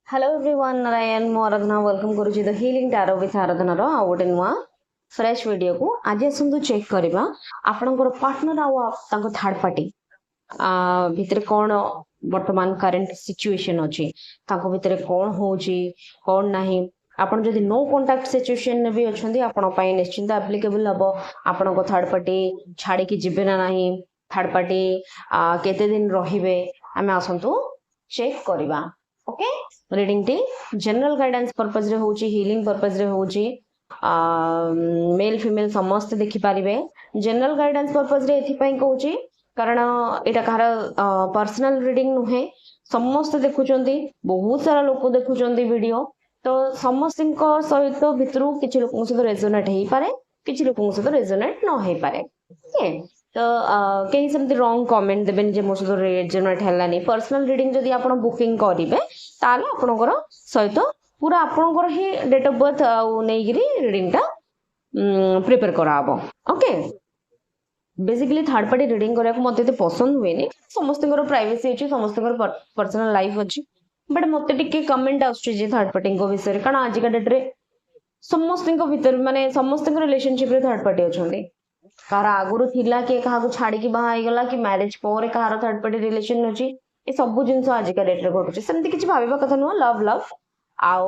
Hello everyone, Narayan. ମୁଁ ଆରାଧନା welcome କରୁଛି ଦ healing taro with ଆରାଧନାର ଆଉ ଗୋଟେ ନୂଆ ଫ୍ରେଶ୍ ଭିଡ଼ିଓକୁ। ଆଜି ଆସନ୍ତୁ ଚେକ୍ କରିବା ଆପଣଙ୍କର ପାର୍ଟନର ଆଉ ତାଙ୍କ ଥାର୍ଡ ପାର୍ଟି ଭିତରେ କ'ଣ ବର୍ତ୍ତମାନ କରେଣ୍ଟ ସିଚୁଏସନ୍ ଅଛି, ତାଙ୍କ ଭିତରେ କ'ଣ ହେଉଛି କ'ଣ ନାହିଁ। ଆପଣ ଯଦି ନୋ କଣ୍ଟାକ୍ଟ ସିଚୁଏସନ୍ରେ ବି ଅଛନ୍ତି, ଆପଣଙ୍କ ପାଇଁ ନିଶ୍ଚିନ୍ତ ଆପ୍ଲିକେବଲ୍ ହେବ। ଆପଣଙ୍କ ଥାର୍ଡ ପାର୍ଟି ଛାଡ଼ିକି ଯିବେ ନା ନାହିଁ, ଥାର୍ଡ ପାର୍ଟି କେତେ ଦିନ ରହିବେ, ଆମେ ଆସନ୍ତୁ ଚେକ୍ କରିବା। ଓକେ, ରିଡିଂଟି ଜେନେରାଲ ଗାଇଡାନ୍ସ ପର୍ପଜରେ ହେଉଛି, ହିଲିଂ ପର୍ପଜରେ ହେଉଛି। ମେଲ୍ ଫିମେଲ୍ ସମସ୍ତେ ଦେଖିପାରିବେ। ଜେନେରାଲ ଗାଇଡାନ୍ସ ପର୍ପଜରେ ଏଥିପାଇଁ କହୁଛି କାରଣ ଏଇଟା କାହାର ପର୍ସନାଲ ରିଡିଂ ନୁହେଁ। ସମସ୍ତେ ଦେଖୁଛନ୍ତି, ବହୁତ ସାରା ଲୋକ ଦେଖୁଛନ୍ତି ଭିଡ଼ିଓ, ତ ସମସ୍ତଙ୍କ ସହିତ ଭିତରୁ କିଛି ଲୋକଙ୍କ ସହିତ ରେଜୋନେଟ୍ ହେଇପାରେ, କିଛି ଲୋକଙ୍କ ସହିତ ରେଜୋନେଟ୍ ନ ହେଇପାରେ। ଓକେ, ତ କେହି ସେମିତି ରଙ୍ଗ କମେଣ୍ଟ ଦେବେନି ଯେ ମୋ ସହିତ ରେଜୋନେଟ୍ ହେଲାନି। ପର୍ସନାଲ ରିଡିଂ ଯଦି ଆପଣ ବୁକିଂ କରିବେ, ତାହେଲେ ଆପଣଙ୍କର ସହିତ ପୁରା ଆପଣଙ୍କର ହିଁ ଡେଟ୍ ଅଫ୍ ବର୍ଥ ଆଉ ନେଇକିରି ରିଡିଂଟା ପ୍ରିପେୟାର କରାହବ। Okay, basically third party reading କରିବାକୁ ମୋତେ ଏତେ ପସନ୍ଦ ହୁଏନି। ସମସ୍ତଙ୍କର ପ୍ରାଇଭେସି ଅଛି, ସମସ୍ତଙ୍କର ପର୍ସନାଲ ଲାଇଫ୍ ଅଛି, ବଟ୍ ମୋତେ ଟିକେ କମେଣ୍ଟ ଆସୁଛି ଯେ ଥାର୍ଡ ପାର୍ଟିଙ୍କ ବିଷୟରେ, କାରଣ ଆଜିକା ଡେଟ୍ରେ ସମସ୍ତଙ୍କ ଭିତରେ ମାନେ ସମସ୍ତଙ୍କ ରିଲେସନସିପ୍ରେ ଥାର୍ଡ ପାର୍ଟି ଅଛନ୍ତି। କାହାର ଆଗରୁ ଥିଲା, କିଏ କାହାକୁ ଛାଡ଼ିକି ବାହା ହେଇଗଲା, କି ମ୍ୟାରେଜ ପରେ କାହାର ଥାର୍ଡ ପାର୍ଟି ରିଲେସନ ଅଛି, ଏ ସବୁ ଜିନିଷ ଆଜିକା ଡେଟ୍ରେ ଘଟୁଛି। ସେମିତି କିଛି ଭାବିବା କଥା ନୁହଁ। ଲଭ୍ ଲଭ୍, ଆଉ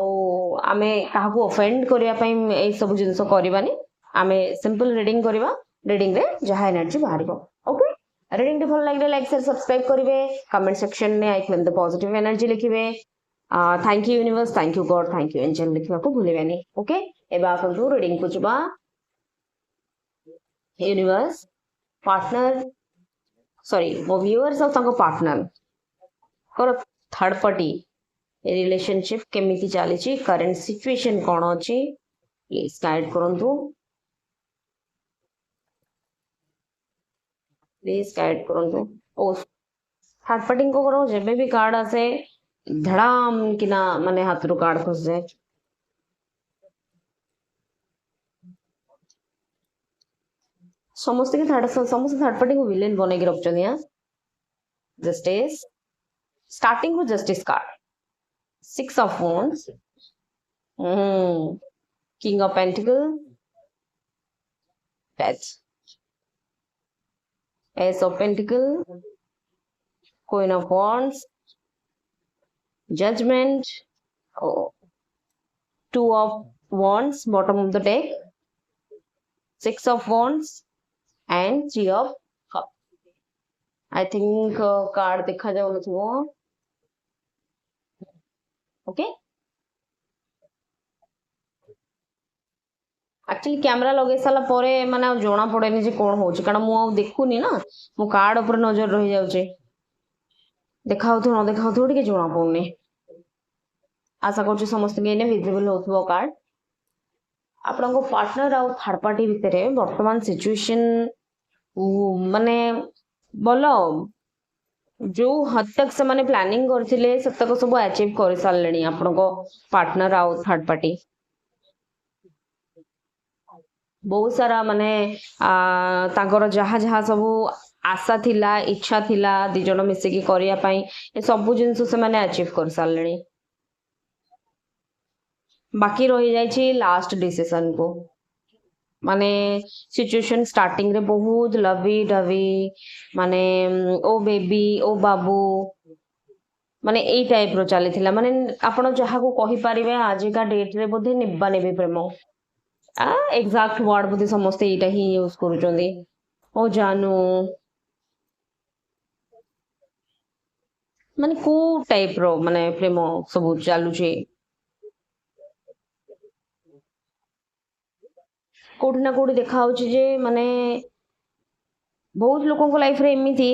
ଆମେ କାହାକୁ ଅଫେଣ୍ଡ କରିବା ପାଇଁ ଏଇ ସବୁ ଜିନିଷ କରିବାନି। ଆମେ ସିମ୍ପଲ ରିଡିଂ କରିବା, ରିଡିଂରେ ଯାହା ଏନର୍ଜି ବାହାରିବ। ଓକେ, ରିଡିଂଟି ଭଲ ଲାଗିଲେ ଲାଇକ୍, ସେୟାର, ସବସ୍କ୍ରାଇବ କରିବେ। କମେଣ୍ଟ ସେକ୍ସନରେ "I claim the positive energy" ଲେଖିବେ। "Thank you universe, thank you God, thank you angel" ଲେଖିବାକୁ ଭୁଲିବେନି। ଓକେ, ଏବେ ଆସନ୍ତୁ ରିଡିଂକୁ ଯିବା। ୟୁନିଭର୍ସ, ପାର୍ଟନର, ସରି, ମୋ ଭିଉଅର୍ସ ଆଉ ତାଙ୍କ ପାର୍ଟନରଙ୍କର ଥାର୍ଡ ପାର୍ଟି ରିଲେସନସିପ୍ କେମିତି ଚାଲିଛି, କରେଣ୍ଟ ସିଚୁଏସନ୍ କ'ଣ ଅଛି, ପ୍ଲିଜ୍ ଗାଇଡ୍ କରନ୍ତୁ, ପ୍ଲିଜ୍ ଗାଇଡ୍ କରନ୍ତୁ। ଓ ଥାର୍ଡ ପାର୍ଟିଙ୍କର ଯେବେ ବି କାର୍ଡ ଆସେ, ଧଡ଼ାମ କିନା ମାନେ ହାତରୁ କାର୍ଡ ଖସିଯାଏ। ସମସ୍ତେ ଥାର୍ଡ ପାର୍ଟିକୁ ଭିଲେନ୍ ବନେଇକି ରଖୁଛନ୍ତି। ହଁ, justice, ଷ୍ଟାର୍ଟିଂରୁ justice card, six of wands, king of pentacle, death, ace of pentacle, queen of wands, judgment, oh, two of wands, bottom of the deck, six of wands and three of cups. I think card ଦେଖା ଯାଉନଥିବ। Okay, actually camera ଲଗେଇ ସାରିଲା ପରେ ମାନେ ଆଉ ଜଣା ପଡେନି ଯେ କ'ଣ ହଉଛି, କାରଣ ମୁଁ ଆଉ ଦେଖୁନି ନା, ମୋ କାର୍ଡ ଉପରେ ନଜର ରହିଯାଉଛି। ଦେଖା ହଉଥିବ ନ ଦେଖା ହଉଥିବ ଟିକେ ଜଣା ପଡୁନି। ଆଶା କରୁଛି ସମସ୍ତଙ୍କୁ ଏଇନେ ଭିଜିବଲ ହଉଥିବ କାର୍ଡ। ଆପଣଙ୍କ ପାର୍ଟନର ଆଉ ଥାର୍ଡ ପାର୍ଟି ଭିତରେ ବର୍ତ୍ତମାନ ସିଚୁଏସନ ମାନେ ଭଲ, ଯୋଉ ହଦ ତକ ସେମାନେ ପ୍ଲାନିଂ କରିଥିଲେ ସେତକ ସବୁ ଆଚିଭ୍ କରିସାରିଲେଣି ଆପଣଙ୍କ ପାର୍ଟନର ଆଉ ଥାର୍ଡ ପାର୍ଟି। ବହୁତ ସାରା ମାନେ ତାଙ୍କର ଯାହା ଯାହା ସବୁ ଆଶା ଥିଲା, ଇଚ୍ଛା ଥିଲା ଦି ଜଣ ମିଶିକି କରିବା ପାଇଁ, ଏ ସବୁ ଜିନିଷ ସେମାନେ ଆଚିଭ୍ କରିସାରିଲେଣି। ବାକି ରହିଯାଇଛି ଲାଷ୍ଟ ଡିସିସନକୁ। ମାନେ ସିଚୁଏସନ ଷ୍ଟାର୍ଟିଂରେ ବହୁତ ଲଭି ଡଭି, ମାନେ ଓ ବେବି ଓ ବାବୁ, ମାନେ ଏଇ ଟାଇପର ଚାଲିଥିଲା। ମାନେ ଆପଣ ଯାହାକୁ କହିପାରିବେ ଆଜିକା ଡେଟ୍ରେ ବୋଧେ ନେବା ନେବି ପ୍ରେମ, ଏକ୍ଜାକ୍ଟ ୱାର୍ଡ ବୋଧେ ସମସ୍ତେ ଏଇଟା ହିଁ ୟୁଜ କରୁଛନ୍ତି। ଓ ଜାନୁ, ମାନେ କୋଉ ଟାଇପର ମାନେ ପ୍ରେମ ସବୁ ଚାଲୁଛି। କୋଉଠି ନା କୋଉଠି ଦେଖା ହଉଛି ଯେ ମାନେ ବହୁତ ଲୋକଙ୍କ ଲାଇଫରେ ଏମିତି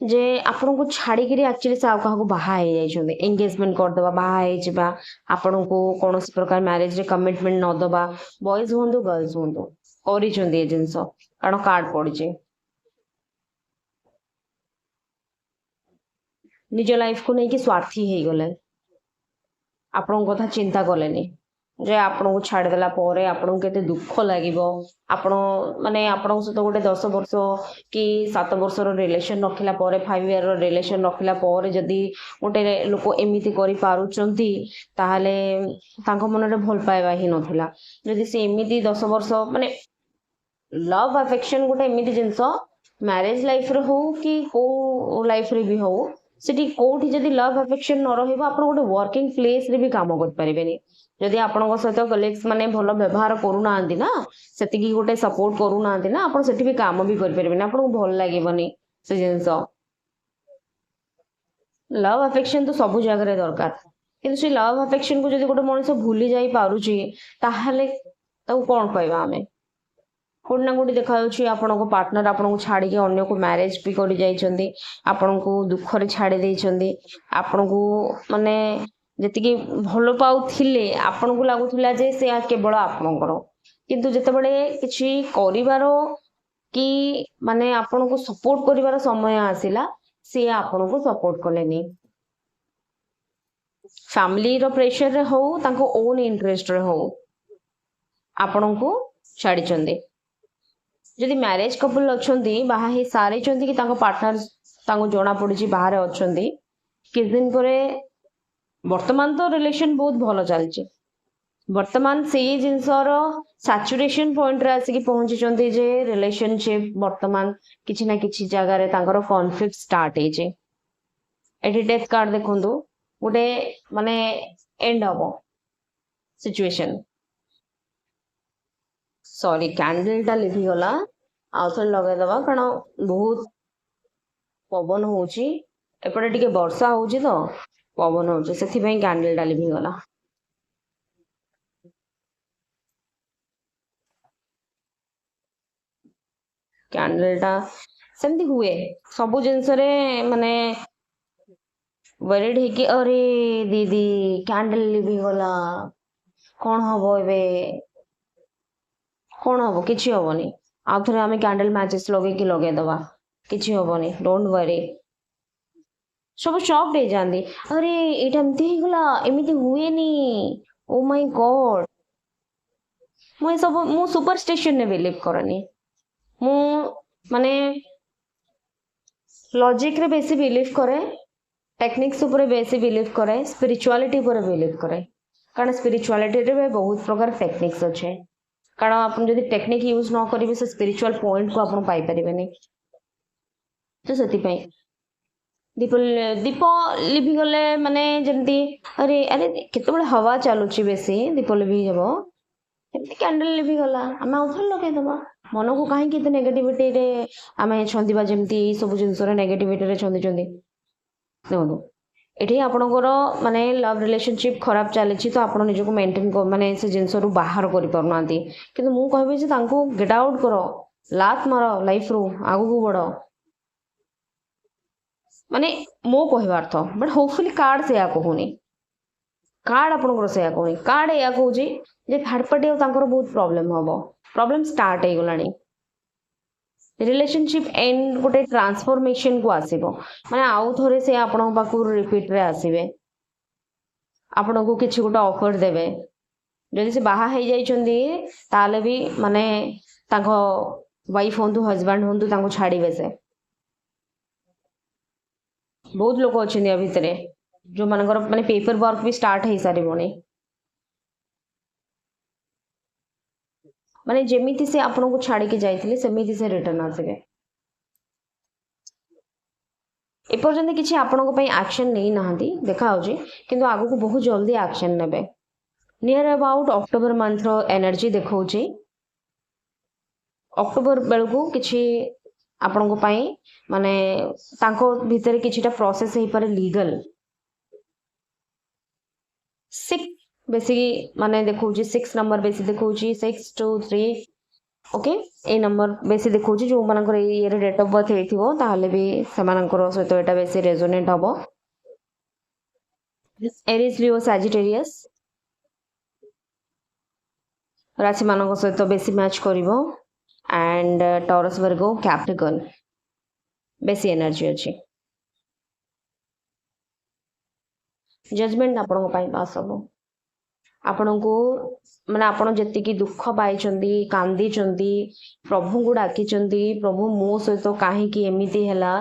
ଯେ ଆପଣଙ୍କୁ ଛାଡ଼ିକିରି ଆକ୍ଚୁଆଲି ସେ ଆଉ କାହାକୁ ବାହା ହେଇଯାଇଛନ୍ତି। ଏଙ୍ଗେଜମେଣ୍ଟ କରିଦେବା, ବାହା ହେଇଯିବା, ଆପଣଙ୍କୁ କୌଣସି ପ୍ରକାର ମ୍ୟାରେଜରେ କମିଟମେଣ୍ଟ ନ ଦେବା, ବଏଜ ହୁଅନ୍ତୁ ଗର୍ଲସ ହୁଅନ୍ତୁ, କରିଛନ୍ତି ଏ ଜିନିଷ, କାରଣ କାର୍ଡ ପଡିଛି। ନିଜ ଲାଇଫକୁ ନେଇକି ସ୍ୱାର୍ଥୀ ହେଇଗଲେ, ଆପଣଙ୍କ କଥା ଚିନ୍ତା କଲେନି। ଯେ ଆପଣଙ୍କୁ ଛାଡ଼ିଦେଲା ପରେ ଆପଣଙ୍କୁ କେତେ ଦୁଃଖ ଲାଗିବ। ଆପଣ ମାନେ ଆପଣଙ୍କ ସହିତ ଗୋଟେ 10 ବର୍ଷ କି 7 ବର୍ଷର ରିଲେସନ୍ ରଖିଲା ପରେ, 5 ଇୟର୍ର ରିଲେସନ୍ ରଖିଲା ପରେ ଯଦି ଗୋଟେ ଲୋକ ଏମିତି କରିପାରୁଛନ୍ତି, ତାହେଲେ ତାଙ୍କ ମନରେ ଭଲ ପାଇବା ହିଁ ନଥିଲା। ଯଦି ସେ ଏମିତି 10 ବର୍ଷ, ମାନେ ଲଭ୍ ଆଫେକ୍ସନ୍ ଗୋଟେ ଏମିତି ଜିନିଷ, ମ୍ୟାରେଜ୍ ଲାଇଫ୍ରେ ହଉ କି କୋଉ ଲାଇଫ୍ରେ ବି ହଉ, ସେଠି କୋଉଠି ଯଦି ଲଭ୍ ଆଫେକ୍ସନ୍ ନ ରହିବ, ଆପଣ ଗୋଟେ ୱାର୍କିଂ ପ୍ଲେସ୍ରେ ବି କାମ କରିପାରିବେନି। ଯଦି ଆପଣଙ୍କ ସହିତ କଲିଗ୍ସ ମାନେ ଭଲ ବ୍ୟବହାର କରୁନାହାନ୍ତି ନା, ସେତିକି ଗୋଟେ ସପୋର୍ଟ କରୁନାହାନ୍ତି ନା, ଆପଣ ସେଠି ବି କାମ ବି କରିପାରିବେନି, ଆପଣଙ୍କୁ ଭଲ ଲାଗିବନି ସେ ଜିନିଷ। ଲଭ୍ ଆଫେକ୍ସନ୍ ତ ସବୁ ଜାଗାରେ ଦରକାର, କିନ୍ତୁ ସେ ଲଭ୍ ଆଫେକ୍ସନ୍କୁ ଯଦି ଗୋଟେ ମଣିଷ ଭୁଲି ଯାଇ ପାରୁଛି, ତାହେଲେ ତାକୁ କ'ଣ କହିବା ଆମେ? କୋଉଠି ନା କୋଉଠି ଦେଖାଯାଉଛି ଆପଣଙ୍କ ପାର୍ଟନର ଆପଣଙ୍କୁ ଛାଡ଼ିକି ଅନ୍ୟକୁ ମ୍ୟାରେଜ୍ ବି କରି ଯାଇଛନ୍ତି, ଆପଣଙ୍କୁ ଦୁଃଖରେ ଛାଡ଼ି ଦେଇଛନ୍ତି। ଆପଣଙ୍କୁ ମାନେ ଯେତିକି ଭଲ ପାଉଥିଲେ, ଆପଣଙ୍କୁ ଲାଗୁଥିଲା ଯେ ସେ କେବଳ ଆପଣଙ୍କର, କିନ୍ତୁ ଯେତେବେଳେ କିଛି କରିବାର କି ମାନେ ଆପଣଙ୍କୁ ସପୋର୍ଟ କରିବାର ସମୟ ଆସିଲା, ସିଏ ଆପଣଙ୍କୁ ସପୋର୍ଟ କଲେନି। ଫ୍ୟାମିଲିର ପ୍ରେସରରେ ହଉ, ତାଙ୍କ ଓନ୍ ଇଣ୍ଟରେଷ୍ଟରେ ହଉ, ଆପଣଙ୍କୁ ଛାଡ଼ିଛନ୍ତି। ଯଦି ମ୍ୟାରେଜ୍ କପଲ୍ ଅଛନ୍ତି, ବାହା ହେଇ ସାରିଛନ୍ତି କି ତାଙ୍କ ପାର୍ଟନର ତାଙ୍କୁ ଜଣା ପଡୁଛି ବାହାରେ ଅଛନ୍ତି, କିଛି ଦିନ ପରେ, ବର୍ତ୍ତମାନ ତ ରିଲେସନ୍ ବହୁତ ଭଲ ଚାଲିଛି, ବର୍ତ୍ତମାନ ସେଇ ଜିନିଷର ସାଚୁରେସନ ପଏଣ୍ଟରେ ଆସିକି ପହଞ୍ଚିଛନ୍ତି ଯେ ରିଲେସନସିପ ବର୍ତ୍ତମାନ କିଛି ନା କିଛି ଜାଗାରେ ତାଙ୍କର କନଫ୍ଲିକ୍ଟ ଷ୍ଟାର୍ଟ ହେଇଛି। ଏଠି ଡେଥ୍ କାର୍ଡ ଦେଖନ୍ତୁ, ଗୋଟେ ମାନେ ଏଣ୍ଡ ହବ ସିଚୁଏସନ। ସରି, କ୍ୟାଣ୍ଡେଲଟା ଲିଭିଗଲା, ଆଉ ଥରେ ଲଗେଇଦବା, କାରଣ ବହୁତ ପବନ ହଉଛି ଏପଟେ, ଟିକେ ବର୍ଷା ହଉଛି ତ ପବନ ହଉଛି, ସେଥିପାଇଁ କ୍ୟାଣ୍ଡେଲଟା ଲିଭିଗଲା। କ୍ୟାଣ୍ଡେଲଟା ସେମିତି ହୁଏ ସବୁ ଜିନିଷରେ, ମାନେ ୱରିଡ୍ ହେଇକି, ଅରେ ଦିଦି, କ୍ୟାଣ୍ଡେଲ ଲିଭିଗଲା, କ'ଣ ହବ ଏବେ, କ'ଣ ହବ? କିଛି ହବନି, ଆଉ ଥରେ ଆମେ କ୍ୟାଣ୍ଡେଲ ମ୍ୟାଚେସ୍ ଲଗେଇକି ଲଗେଇଦବା, କିଛି ହବନି, don't worry. ସବୁ ସକ୍ଡ ହେଇଯାଆନ୍ତି, ଆରେ ଏଇଟା ଏମିତି ହେଇଗଲା, ଏମିତି ହୁଏନି, ଓ ମାଇ ଗଡ୍। ମୁଁ ଏସବୁ, ମୁଁ ସୁପରଷ୍ଟିସନରେ ବିଲିଭ୍ କରେନି। ମୁଁ ମାନେ ଲଜିକ୍ରେ ବେଶୀ ବିଲିଭ୍ କରେ, ଟେକ୍ନିକ୍ସ ଉପରେ ବେଶୀ ବିଲିଭ୍ କରେ, ସ୍ପିରିଚୁଆଲିଟି ଉପରେ ବିଲିଭ୍ କରେ, କାରଣ ସ୍ପିରିଚୁଆଲିଟିରେ ବି ବହୁତ ପ୍ରକାର ଟେକ୍ନିକ୍ସ ଅଛି। କାରଣ ଆପଣ ଯଦି ଟେକ୍ନିକ୍ ୟୁଜ୍ ନ କରିବେ, ସେ ସ୍ପିରିଚୁଆଲ ପଏଣ୍ଟକୁ ଆପଣ ପାଇପାରିବେନି। ତ ସେଥିପାଇଁ ଦୀପ ଲିଭିଗଲେ ମାନେ ଯେମିତି ଆରେ ଆରେ, କେତେବେଳେ ହୱା ଚାଲୁଛି ବେଶୀ, ଦୀପ ଲିଭିଯିବ, ସେମିତି କ୍ୟାଣ୍ଡେଲ ଲିଭିଗଲା, ଆମେ ଆଉ ଥରେ ଲଗେଇଦେବା। ମନକୁ କାହିଁକି ଏତେ ନେଗେଟିଭିଟିରେ ଆମେ ଛନ୍ଦିବା, ଯେମିତି ଏଇ ସବୁ ଜିନିଷରେ ନେଗେଟିଭିଟିରେ ଛନ୍ଦିଛନ୍ତି। ଦେଖନ୍ତୁ, ଏଠି ଆପଣଙ୍କର ମାନେ ଲଭ୍ ରିଲେସନସିପ୍ ଖରାପ ଚାଲିଛି, ତ ଆପଣ ନିଜକୁ ମେଣ୍ଟେନ୍, ମାନେ ସେ ଜିନିଷରୁ ବାହାର କରିପାରୁନାହାନ୍ତି। କିନ୍ତୁ ମୁଁ କହିବି ଯେ ତାଙ୍କୁ ଗେଟ୍ ଆଉଟ୍ କର, ଲାତ ମାର ଲାଇଫରୁ, ଆଗକୁ ବଢ଼। ମାନେ ମୋ କହିବା ଅର୍ଥ, ବଟ୍ ହୋପଫୁଲି କାର୍ଡ ସେଇଆ କହୁନି। କାର୍ଡ ଆପଣଙ୍କର ସେଇଆ କହୁନି। କାର୍ଡ ଏଇଆ କହୁଛି ଯେ ଥାର୍ଡ ପାର୍ଟି ଆଉ ତାଙ୍କର ବହୁତ ପ୍ରୋବ୍ଲେମ ହବ, ପ୍ରୋବ୍ଲେମ ଷ୍ଟାର୍ଟ ହେଇଗଲାଣି। ରିଲେସନସିପ୍ ଏଣ୍ଡ ଗୋଟେ ଟ୍ରାନ୍ସଫର୍ମେସନକୁ ଆସିବ, ମାନେ ଆଉ ଥରେ ସେ ଆପଣଙ୍କ ପାଖକୁ ରିପିଟ୍ରେ ଆସିବେ, ଆପଣଙ୍କୁ କିଛି ଗୋଟେ ଅଫର ଦେବେ। ଯଦି ସେ ବାହା ହେଇଯାଇଛନ୍ତି, ତାହେଲେ ବି ମାନେ ତାଙ୍କ ୱାଇଫ୍ ହୁଅନ୍ତୁ, ହଜବାଣ୍ଡ ହୁଅନ୍ତୁ, ତାଙ୍କୁ ଛାଡ଼ିବେ ସେ। ବହୁତ ଲୋକ ଅଛନ୍ତି ୟା ଭିତରେ ଯୋଉମାନଙ୍କର ମାନେ ପେପର ୱାର୍କ ବି ଷ୍ଟାର୍ଟ ହେଇସାରିବଣି। ମାନେ ଯେମିତି ସେ ଆପଣଙ୍କୁ ଛାଡ଼ିକି ଯାଇଥିଲେ, ସେମିତି ସେ ରିଟର୍ନ ଆସିବେ। ଏପର୍ଯ୍ୟନ୍ତ କିଛି ଆପଣଙ୍କ ପାଇଁ ଆକ୍ସନ ନେଇନାହାନ୍ତି ଦେଖାଯାଉଛି, କିନ୍ତୁ ଆଗକୁ ବହୁତ ଜଲ୍ଦି ଆକ୍ସନ ନେବେ। ନିୟର ଆବାଉଟ୍ ଅକ୍ଟୋବର ମନ୍ଥର ଏନର୍ଜି ଦେଖାଉଛି। ଅକ୍ଟୋବର ବେଳକୁ କିଛି ଆପଣଙ୍କ ପାଇଁ ମାନେ ତାଙ୍କ ଭିତରେ କିଛିଟା ପ୍ରୋସେସ୍ ହେଇପାରେ ଲିଗାଲ। 6 ବେଶୀ ମାନେ ଦେଖାଉଛି, 6 ନମ୍ବର ବେଶୀ ଦେଖାଉଛି, 6, 2, 3, ଓକେ, ଏଇ ନମ୍ବର ବେଶୀ ଦେଖାଉଛି। ଯେଉଁମାନଙ୍କର ଏଇ ଇଏରେ ଡେଟ୍ ଅଫ୍ ବର୍ଥ ହେଇଥିବ, ତାହେଲେ ବି ସେମାନଙ୍କର ସହିତ ଏଇଟା ବେଶୀ ରେଜୋନେଟ୍ ହବ। ଏରିସ୍, ଲିଓ, ସାଜିଟେରିୟସ୍ ରାଶିମାନଙ୍କ ସହିତ ବେଶୀ ମ୍ୟାଚ୍ କରିବ, ଆଣ୍ଡ ଟରସ୍, ଭର୍ଗୋ, କ୍ୟାପ୍ରିକନ୍ ବେଶୀ ଏନର୍ଜି ଅଛି। ଜଜମେଣ୍ଟ ଆପଣଙ୍କ ପାଇଁ ପାସ୍ ହବ। ଆପଣଙ୍କୁ ମାନେ ଆପଣ ଯେତିକି ଦୁଃଖ ପାଇଛନ୍ତି, କାନ୍ଦିଛନ୍ତି, ପ୍ରଭୁଙ୍କୁ ଡାକିଛନ୍ତି, ପ୍ରଭୁ ମୋ ସହିତ କାହିଁକି ଏମିତି ହେଲା।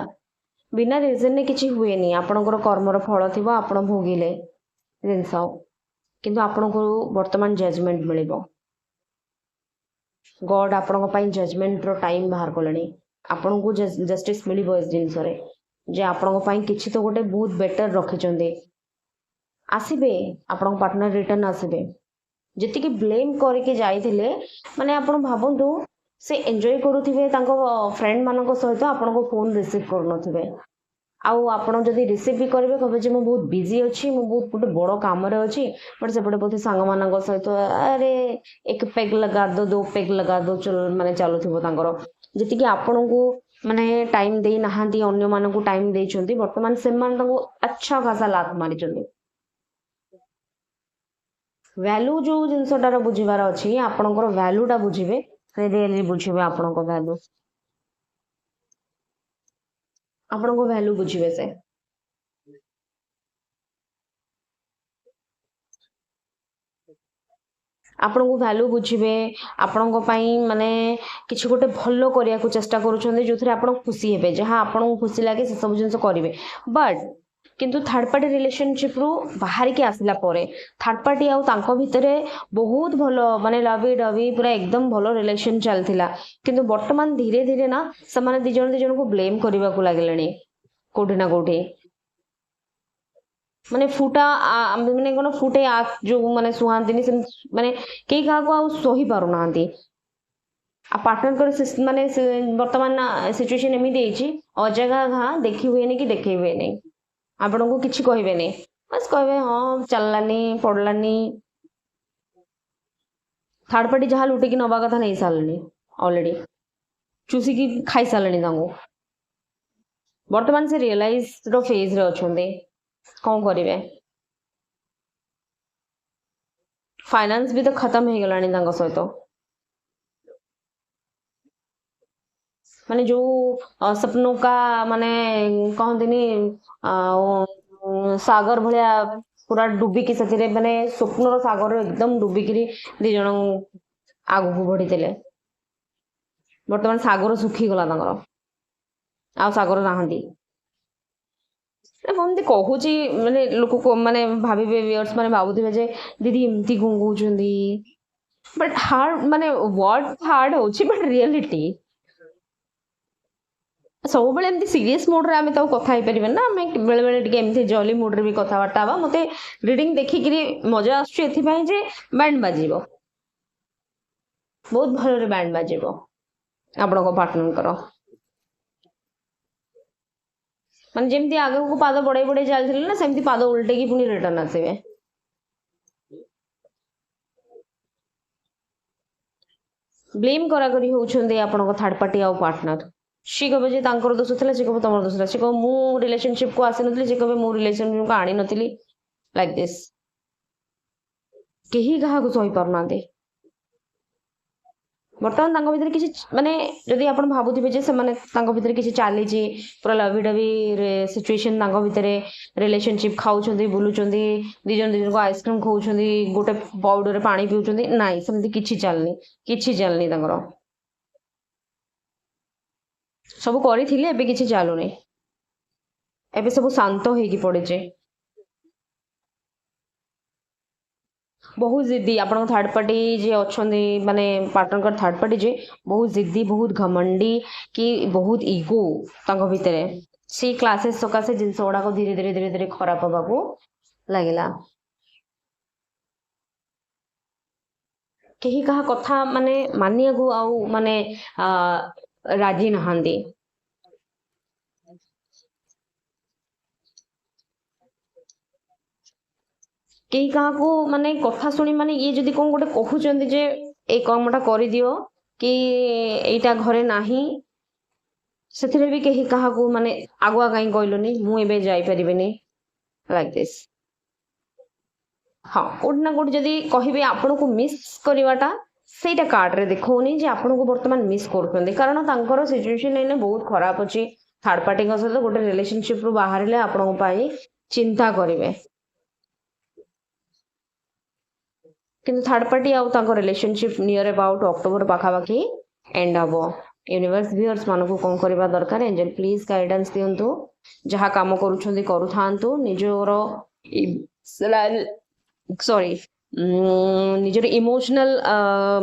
ବିନା ରିଜନରେ କିଛି ହୁଏନି। ଆପଣଙ୍କର କର୍ମର ଫଳ ଥିବ, ଆପଣ ଭୋଗିଲେ ଜିନିଷ, କିନ୍ତୁ ଆପଣଙ୍କୁ ବର୍ତ୍ତମାନ ଜଜମେଣ୍ଟ ମିଳିବ। ଗଡ୍ ଆପଣଙ୍କ ପାଇଁ ଜଜମେଣ୍ଟର ଟାଇମ୍ ବାହାର କଲେଣି। ଆପଣଙ୍କୁ ଜଷ୍ଟିସ୍ ମିଳିବ ଏ ଜିନିଷରେ, ଯେ ଆପଣଙ୍କ ପାଇଁ କିଛି ତ ଗୋଟେ ବହୁତ ବେଟର ରଖିଛନ୍ତି। ଆସିବେ, ଆପଣଙ୍କ ପାର୍ଟନର ରିଟର୍ନ ଆସିବେ। ଯେତିକି ବ୍ଲେମ୍ କରିକି ଯାଇଥିଲେ, ମାନେ ଆପଣ ଭାବନ୍ତୁ ସେ ଏନ୍ଜୟ କରୁଥିବେ ତାଙ୍କ ଫ୍ରେଣ୍ଡ ମାନଙ୍କ ସହିତ, ଆପଣଙ୍କ ଫୋନ୍ ରିସିଭ୍ କରୁନଥିବେ। ଆଉ ଆପଣ ଯଦି ରିସିଭ୍ ବି କରିବେ, କହିବେ ଯେ ମୁଁ ବହୁତ ବିଜି ଅଛି, ମୁଁ ବହୁତ ଗୋଟେ ବଡ଼ କାମରେ ଅଛି। ବଟ୍ ସେପଟେ ବୋଧେ ସାଙ୍ଗମାନଙ୍କ ସହିତ "अरे एक पेग लगा दो, दो पेग लगा दो" ମାନେ ଚାଲୁଥିବ ତାଙ୍କର। ଯେତିକି ଆପଣଙ୍କୁ ମାନେ ଟାଇମ୍ ଦେଇନାହାନ୍ତି, ଅନ୍ୟମାନଙ୍କୁ ଟାଇମ୍ ଦେଇଛନ୍ତି, ବର୍ତ୍ତମାନ ସେମାନେ ତାଙ୍କୁ ଆଚ୍ଛା ଖାସା ଲାତ ମାରିଛନ୍ତି। ଭ୍ୟାଲୁ ଯୋଉ ଜିନିଷଟାର ବୁଝିବାର ଅଛି, ଆପଣଙ୍କର ଭ୍ୟାଲୁଟା ବୁଝିବେ, ସେ ରିଏଲି ବୁଝିବେ ଆପଣଙ୍କ ଭ୍ୟାଲୁ। ଆପଣଙ୍କ ଭ୍ୟାଲୁ ବୁଝିବେ ସେ। ଆପଣଙ୍କୁ ଭ୍ୟାଲୁ ବୁଝିବେ। ଆପଣଙ୍କ ପାଇଁ ମାନେ କିଛି ଗୋଟେ ଭଲ କରିବାକୁ ଚେଷ୍ଟା କରୁଛନ୍ତି, ଯୋଉଥିରେ ଆପଣ ଖୁସି ହେବେ। ଯାହା ଆପଣଙ୍କୁ ଖୁସି ଲାଗେ, ସେସବୁ ଜିନିଷ କରିବେ। ବଟ୍ କିନ୍ତୁ ଥାର୍ଡ ପାର୍ଟି ରିଲେସନସିପରୁ ବାହାରିକି ଆସିଲା ପରେ, ଥାର୍ଡ ପାର୍ଟି ଆଉ ତାଙ୍କ ଭିତରେ ବହୁତ ଭଲ, ମାନେ ଲଭି ଡଭି ପୁରା ଏକଦମ ଭଲ ରିଲେସନ ଚାଲିଥିଲା। କିନ୍ତୁ ବର୍ତ୍ତମାନ ଧୀରେ ଧୀରେ ନା ସେମାନେ ଦି ଜଣ ଦି ଜଣଙ୍କୁ ବ୍ଲେମ୍ କରିବାକୁ ଲାଗିଲେଣି କୋଉଠି ନା କୋଉଠି। ମାନେ ଫୁଟା ମାନେ କଣ, ଫୁଟେ ଯୋଉ ମାନେ ସୁହାନ୍ତିନି, ସେମିତି ମାନେ କେହି କାହାକୁ ଆଉ ସହି ପାରୁନାହାନ୍ତି। ଆଉ ପାର୍ଟନରଙ୍କର ମାନେ ବର୍ତ୍ତମାନ ସିଚୁଏସନ ଏମିତି ହେଇଛି, ଅଜାଗା ଘା ଦେଖି ହୁଏନି କି ଦେଖେଇ ହୁଏନି। ଆପଣଙ୍କୁ କିଛି କହିବେନି, ବାସ୍ କହିବେ ହଁ, ଚାଲିଲାନି, ପଡ଼ିଲାନି। ଥାର୍ଡ ପାର୍ଟି ଯାହା ଲୁଟିକି ନବା କଥା ନେଇ ସାରିଲେଣି ଅଲରେଡି, ଚୁସିକି ଖାଇ ସାରିଲେଣି ତାଙ୍କୁ। ବର୍ତ୍ତମାନ ସେ ରିଏଲାଇଜ ର ଫେଜରେ ଅଛନ୍ତି, କଣ କରିବେ। ଫାଇନାନ୍ସ ବି ତ ଖତମ ହେଇଗଲାଣି ତାଙ୍କ ସହିତ। ମାନେ ଯୋଉ सपनों का ମାନେ କହନ୍ତିନି ଆଉ ସାଗର ଭଳିଆ ପୁରା ଡୁବିକି ସେଥିରେ, ମାନେ ସ୍ୱପ୍ନର ସାଗରରେ ଏକଦମ ଡୁବିକିରି ଦି ଜଣ ଆଗକୁ ବଢିଥିଲେ, ବର୍ତ୍ତମାନ ସାଗର ଶୁଖିଗଲା ତାଙ୍କର, ଆଉ ସାଗର ନାହାନ୍ତି। ମୁଁ ଏମିତି କହୁଛି, ମାନେ ଲୋକ ମାନେ ଭାବିବେ, ଭିଉଅର୍ସ ମାନେ ଭାବୁଥିବେ ଯେ ଦିଦି ଏମିତି କଣ କହୁଛନ୍ତି। ବଟ୍ ହାର୍ଡ, ମାନେ ୱାର୍ଡ ହାର୍ଡ ହଉଛି, ବଟ୍ ରିଆଲିଟି। ସବୁବେଳେ ଏମିତି ସିରିୟସ୍ ମୋଡ଼ରେ ଆମେ ତାକୁ କଥା ହେଇପାରିବାନି ନା। ଆମେ ବେଳେବେଳେ ଟିକେ ଏମିତି ଜଲି ମୋଡ଼ରେ ବି କଥାବାର୍ତ୍ତା ହେବା। ମୋତେ ରିଡ଼ିଂ ଦେଖିକିରି ମଜା ଆସୁଛି ଏଥିପାଇଁ ଯେ ବ୍ୟାଣ୍ଡ ବାଜିବ, ବହୁତ ଭଲରେ ବ୍ୟାଣ୍ଡ ବାଜିବ ଆପଣଙ୍କ ପାର୍ଟନରଙ୍କର। ମାନେ ଯେମିତି ଆଗକୁ ପାଦ ବଢ଼େଇ ବଢ଼େଇ ଚାଲିଥିଲେ ନା, ସେମିତି ପାଦ ଓଲଟେଇକି ପୁଣି ରିଟର୍ନ ଆସିବେ। ବ୍ଲେମ୍ କରାକରି ହଉଛନ୍ତି ଆପଣଙ୍କ ଥାର୍ଡ ପାର୍ଟି ଆଉ ପାର୍ଟନର। ସିଏ କହିବେ ଯେ ତାଙ୍କର ଦୋଷ ଥିଲା, ସେ କହିବ ତମର ଦୋଷ ଥିଲା। ସେ କହିବ ମୁଁ ରିଲେସନସିପକୁ ଆସିନଥିଲି, ସେ କହିବେ ମୁଁ ରିଲେସନସିପକୁ ଆଣିନଥିଲି। ଲାଇକ୍ this, କେହି କାହାକୁ ସହିପାରୁନାହାନ୍ତି ବର୍ତ୍ତମାନ। ତାଙ୍କ ଭିତରେ କିଛି ମାନେ ଯଦି ଆପଣ ଭାବୁଥିବେ ଯେ ସେମାନେ ତାଙ୍କ ଭିତରେ କିଛି ଚାଲିଛି, ପୁରା ଲଭି ଡଭି ସିଚୁଏସନ ତାଙ୍କ ଭିତରେ, ରିଲେସନସିପ, ଖାଉଛନ୍ତି, ବୁଲୁଛନ୍ତି, ଦି ଜଣ ଦି ଜଣଙ୍କୁ ଆଇସ୍କ୍ରିମ ଖଉଛନ୍ତି, ଗୋଟେ ପାଉଡରରେ ପାଣି ପିଉଛନ୍ତି, ନାଇଁ, ସେମିତି କିଛି ଚାଲିନି। କିଛି ଚାଲିନି ତାଙ୍କର। ସବୁ କରିଥିଲେ, ଏବେ କିଛି ଚାଲୁନି। ଏବେ ସବୁ ଶାନ୍ତ ହେଇକି ପଡିଛି। ବହୁତ ଜିଦ୍ଦି ଆପଣଙ୍କ ଥାର୍ଡ ପାର୍ଟି ଯିଏ ଅଛନ୍ତି, ମାନେ ପାର୍ଟନରଙ୍କର ଥାର୍ଡ ପାର୍ଟି ଯିଏ, ବହୁତ ଜିଦ୍ଦି, ବହୁତ ଘମଣ୍ଡି କି ବହୁତ ଇଗୋ ତାଙ୍କ ଭିତରେ। ସେଇ କ୍ଲାସେସ୍ ସକାଶେ ଜିନିଷ ଗୁଡାକ ଧୀରେ ଧୀରେ ଧୀରେ ଧୀରେ ଖରାପ ହବାକୁ ଲାଗିଲା। କେହି କାହା କଥା ମାନେ ମାନିବାକୁ ଆଉ ମାନେ ରାଜି ନାହାନ୍ତି। କେହି କାହାକୁ ମାନେ କଥା ଶୁଣି, ମାନେ ଇଏ ଯଦି କଣ ଗୋଟେ କହୁଛନ୍ତି ଯେ ଏଇ କାମଟା କରିଦିଅ କି ଏଇଟା ଘରେ ନାହିଁ, ସେଥିରେ ବି କେହି କାହାକୁ ମାନେ ଆଗୁଆ କାହିଁ କହିଲୁନି, ମୁଁ ଏବେ ଯାଇପାରିବିନି, ଲାଇକ୍ this. ହଁ, କୋଉଠି ନା କୋଉଠି ଯଦି କହିବେ ଆପଣଙ୍କୁ ମିସ୍ କରିବାଟା, ସେଇଟା କାର୍ଡରେ ଦେଖଉନି ଯେ ଆପଣଙ୍କୁ ବର୍ତ୍ତମାନ ମିସ୍ କରୁଛନ୍ତି। କାରଣ ତାଙ୍କର ସିଚୁଏସନ ଏଇନେ ବହୁତ ଖରାପ ଅଛି। ଥାର୍ଡ ପାର୍ଟିଙ୍କ ସହିତ ଗୋଟେ ରିଲେସନସିପରୁ ବାହାରିଲେ ଆପଣଙ୍କ ପାଇଁ ଚିନ୍ତା କରିବେ। କିନ୍ତୁ ଥାର୍ଡ ପାର୍ଟି ଆଉ ତାଙ୍କ ରିଲେସନସିପ୍ ନିୟର ଆବାଉଟ୍ ଅକ୍ଟୋବର ପାଖାପାଖି ଏଣ୍ଡ ହବ। ୟୁନିଭର୍ସ, ଭିଉଅର୍ସ ମାନଙ୍କୁ କ'ଣ କରିବା ଦରକାର? ଏଞ୍ଜେଲ, ପ୍ଲିଜ୍ ଗାଇଡାନ୍ସ ଦିଅନ୍ତୁ। ଯାହା କାମ କରୁଛନ୍ତି କରୁଥାନ୍ତୁ। ନିଜର ସରି, ନିଜର ଇମୋସନାଲ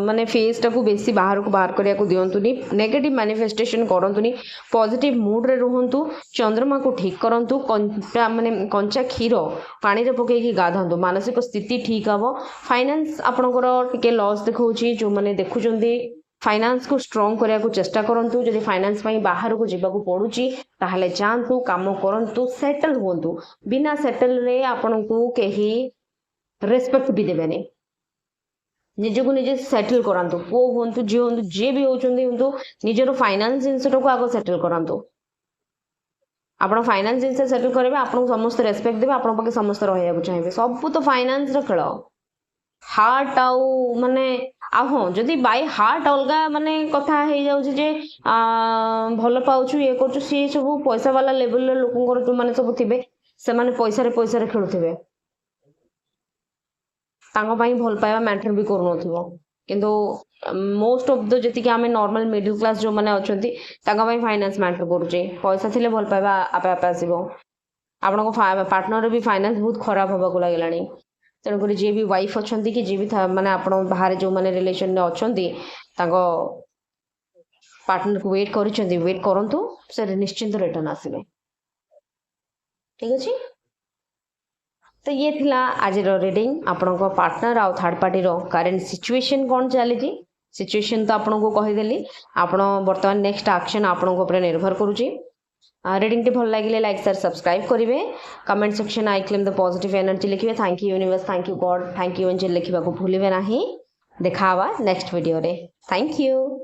ମାନେ ଫେସ୍ଟାକୁ ବେଶୀ ବାହାରକୁ ବାହାର କରିବାକୁ ଦିଅନ୍ତୁନି। ନେଗେଟିଭ୍ ମ୍ୟାନିଫେଷ୍ଟେସନ୍ କରନ୍ତୁନି। ପଜିଟିଭ୍ ମୁଡ଼୍ରେ ରୁହନ୍ତୁ। ଚନ୍ଦ୍ରମାକୁ ଠିକ୍ କରନ୍ତୁ। କଞ୍ଚା ମାନେ କଞ୍ଚା କ୍ଷୀର ପାଣିରେ ପକେଇକି ଗାଧାନ୍ତୁ, ମାନସିକ ସ୍ଥିତି ଠିକ୍ ହେବ। ଫାଇନାନ୍ସ ଆପଣଙ୍କର ଟିକେ ଲସ୍ ଦେଖାଉଛି। ଯେଉଁମାନେ ଦେଖୁଛନ୍ତି, ଫାଇନାନ୍ସକୁ ଷ୍ଟ୍ରଙ୍ଗ କରିବାକୁ ଚେଷ୍ଟା କରନ୍ତୁ। ଯଦି ଫାଇନାନ୍ସ ପାଇଁ ବାହାରକୁ ଯିବାକୁ ପଡ଼ୁଛି, ତାହେଲେ ଯାଆନ୍ତୁ, କାମ କରନ୍ତୁ, ସେଟଲ୍ ହୁଅନ୍ତୁ। ବିନା ସେଟଲ୍ରେ ଆପଣଙ୍କୁ କେହି ରେସ୍ପେକ୍ଟ ବି ଦେବେନି। ନିଜକୁ ନିଜେ ସେଟଲ୍ କରାନ୍ତୁ। ପୁଅ ହୁଅନ୍ତୁ, ଝିଅ ହୁଅନ୍ତୁ, ଯିଏ ବି ହେଉଛନ୍ତି ହୁଅନ୍ତୁ, ନିଜର ଫାଇନାନ୍ସ ଜିନିଷଟାକୁ ଆଗ ସେଟଲ୍ କରାନ୍ତୁ। ଆପଣ ଫାଇନାନ୍ସ ଜିନିଷ ସେଟଲ୍ କରିବେ, ଆପଣଙ୍କୁ ସମସ୍ତେ ରେସ୍ପେକ୍ଟ ଦେବେ, ଆପଣଙ୍କ ପାଖେ ସମସ୍ତେ ରହିବାକୁ ଚାହିଁବେ। ସବୁ ତ ଫାଇନାନ୍ସର ଖେଳ। ହାର୍ଟ ଆଉ ମାନେ ଆଉ ହଁ, ଯଦି ବାଇ ହାର୍ଟ ଅଲଗା ମାନେ କଥା ହେଇଯାଉଛି ଯେ ଭଲ ପାଉଛୁ, ଇଏ କରୁଛୁ, ସିଏ ସବୁ ପଇସା ବାଲା ଲେଭେଲର ଲୋକଙ୍କର ଯୋଉମାନେ ସବୁ ଥିବେ, ସେମାନେ ପଇସାରେ ପଇସାରେ ଖେଳୁଥିବେ। ତାଙ୍କ ପାଇଁ ଭଲ ପାଇବା ମ୍ୟାଟର ବି କରୁନଥିବ। କିନ୍ତୁ ମୋଷ୍ଟ ଅଫ୍ the ଯେତିକି ଆମେ ନର୍ମାଲ ମିଡିଲ୍ କ୍ଲାସ୍ ଯେଉଁମାନେ ଅଛନ୍ତି, ତାଙ୍କ ପାଇଁ ଫାଇନାନ୍ସ ମ୍ୟାଟର କରୁଛି। ପଇସା ଥିଲେ ଭଲ ପାଇବା ଆପେ ଆପେ ଆସିବ। ଆପଣଙ୍କ ପାର୍ଟନର ବି ଫାଇନାନ୍ସ ବହୁତ ଖରାପ ହେବାକୁ ଲାଗିଲାଣି। ତେଣୁକରି ଯିଏ ବି ୱାଇଫ୍ ଅଛନ୍ତି କି ଯିଏ ବି ମାନେ ଆପଣ ବାହାରେ ଯେଉଁମାନେ ରିଲେସନରେ ଅଛନ୍ତି, ତାଙ୍କ ପାର୍ଟନରକୁ ୱେଟ୍ କରିଛନ୍ତି, ୱେଟ୍ କରନ୍ତୁ, ସେ ନିଶ୍ଚିନ୍ତ ରିଟର୍ନ ଆସିବେ। ଠିକ୍ ଅଛି, ତ ଇଏ ଥିଲା ଆଜିର ରିଡ଼ିଂ। ଆପଣଙ୍କ ପାର୍ଟନର ଆଉ ଥାର୍ଡ଼ ପାର୍ଟିର କରେଣ୍ଟ ସିଚୁଏସନ୍ କ'ଣ ଚାଲିଛି, ସିଚୁଏସନ୍ ତ ଆପଣଙ୍କୁ କହିଦେଲି। ଆପଣ ବର୍ତ୍ତମାନ ନେକ୍ସଟ ଆକ୍ସନ୍ ଆପଣଙ୍କ ଉପରେ ନିର୍ଭର କରୁଛି। ରିଡ଼ିଂଟି ଭଲ ଲାଗିଲେ ଲାଇକ୍, ସେୟାର, ସବସ୍କ୍ରାଇବ୍ କରିବେ। Comment section "I claim the positive energy" ଲେଖିବେ। "Thank you universe, thank you God, thank you angel" ଲେଖିବାକୁ ଭୁଲିବେ ନାହିଁ। ଦେଖା ହେବା ନେକ୍ସଟ ଭିଡ଼ିଓରେ। Thank you.